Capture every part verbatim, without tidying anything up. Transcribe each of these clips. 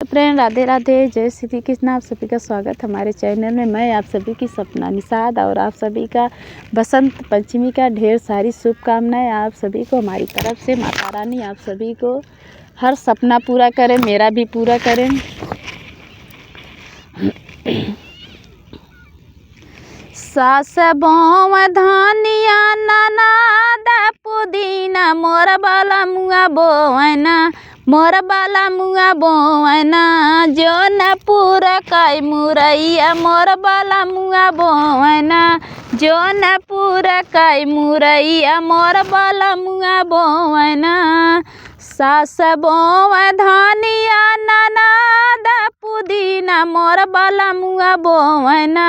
प्रेम, राधे राधे, जय श्री कृष्णा। आप सभी का स्वागत हमारे चैनल में। मैं आप सभी की सपना निषाद और आप सभी का बसंत पंचमी का ढेर सारी शुभकामनाएं। आप सभी को हमारी तरफ से माता रानी आप सभी को हर सपना पूरा करें, मेरा भी पूरा करें। सास बोवै धनिया, ननद पुदीना, मोर बलमुआ बोवै ना, मोर बलमुआ बोवै ना, जौनपुर कै मुरैया, मोर बलमुआ बोवै ना, जौनपुर कै मुरैया, मोर बलमुआ बोवै ना। सास बोवै धनिया, ननद पुदीना, मोर बलमुआ बोवै ना,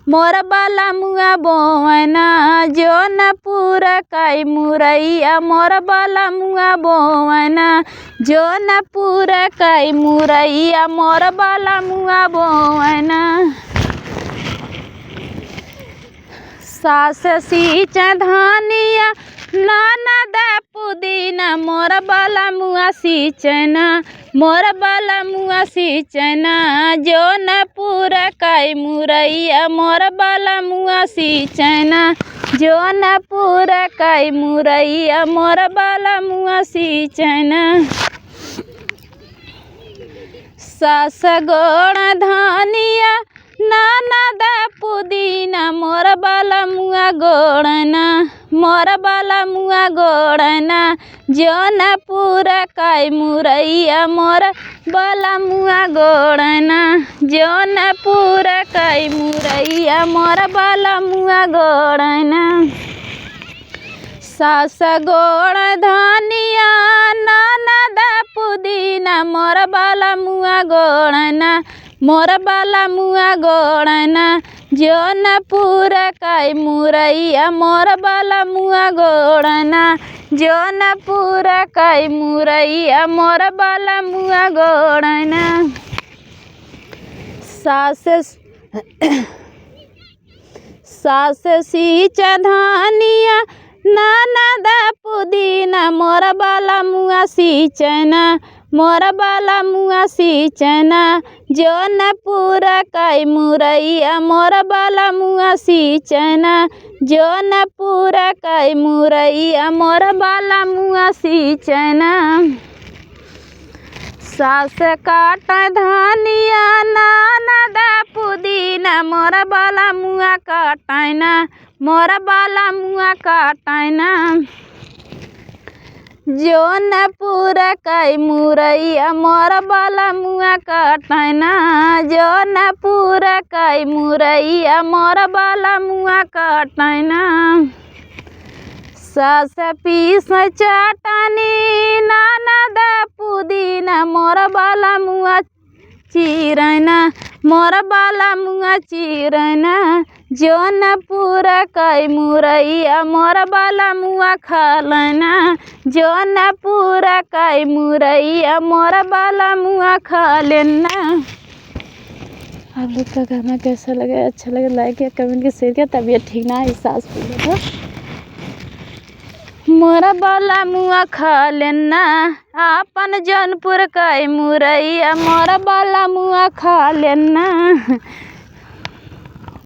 मोर बलमुआ बोवै ना, जौनपुर कै मुरैया, मोर बलमुआ बोवै ना, जौनपुर कै मुरैया, मोर बलमुआ बोवै ना। सास सींचै धनिया, ननद पुदीना, मोर बलमुआ सींचै ना, मोर बलमुआ सींचै ना, जौनपुर कै मुरैया, मोर बलमुआ सींचै ना, जौनपुर कै मुरैया, मोर बलमुआ सींचै ना। सास गोवै धनिया, ननद पुदीना, मोर बलमुआ गोवै ना, मोर बलमुआ गोवै ना, जौनपुर कै मुरैया, मोर बलमुआ गोवै ना, जौनपुर कै मुरैया, मोर बलमुआ गोवै ना। सास गोवै धनिया, ननद पुदीना, मोर बलमुआ गोवै ना, मोर बलमुआ गोवै ना, जौनपुर कै मुरैया, मोर बलमुआ गोवै ना, जौनपुर कै मुरैया, मोर बलमुआ गोवै ना। सास सास सींचै धनिया, ननद पुदीना, मोर बलमुआ सींचै ना, मोर बलमुआ सींचै ना, जौनपुर कै मुरैया, मोर बलमुआ सींचै ना, जौनपुर कै मुरैया, मोर बलमुआ सींचै ना। सास काटै धनिया, ननद पुदीना, मोर बलमुआ काटै ना, मोर बलमुआ काटै ना। जौनपुर कै मुरैया, मोर बलमुआ काटै ना, जौनपुर कै मुरैया, मोर बलमुआ काटै ना। सास पीसै चटनी, ननद पुदीना, मोर बलमुआ चीरै ना, मोर बलमुआ चीरै ना, जौनपुर कै मुरैया, मोर बलमुआ खा लै ना, जौनपुर कै मुरैया, मोर बलमुआ खा लै ना। आप लोग का गाना कैसा लगे, अच्छा लगे, like या comment के share किया। तबीयत ठीक ना है, सांस फूला था। मोर बलमुआ खा लै ना, आपन जौनपुर कै मुरैया, मोर बलमुआ खा लै ना।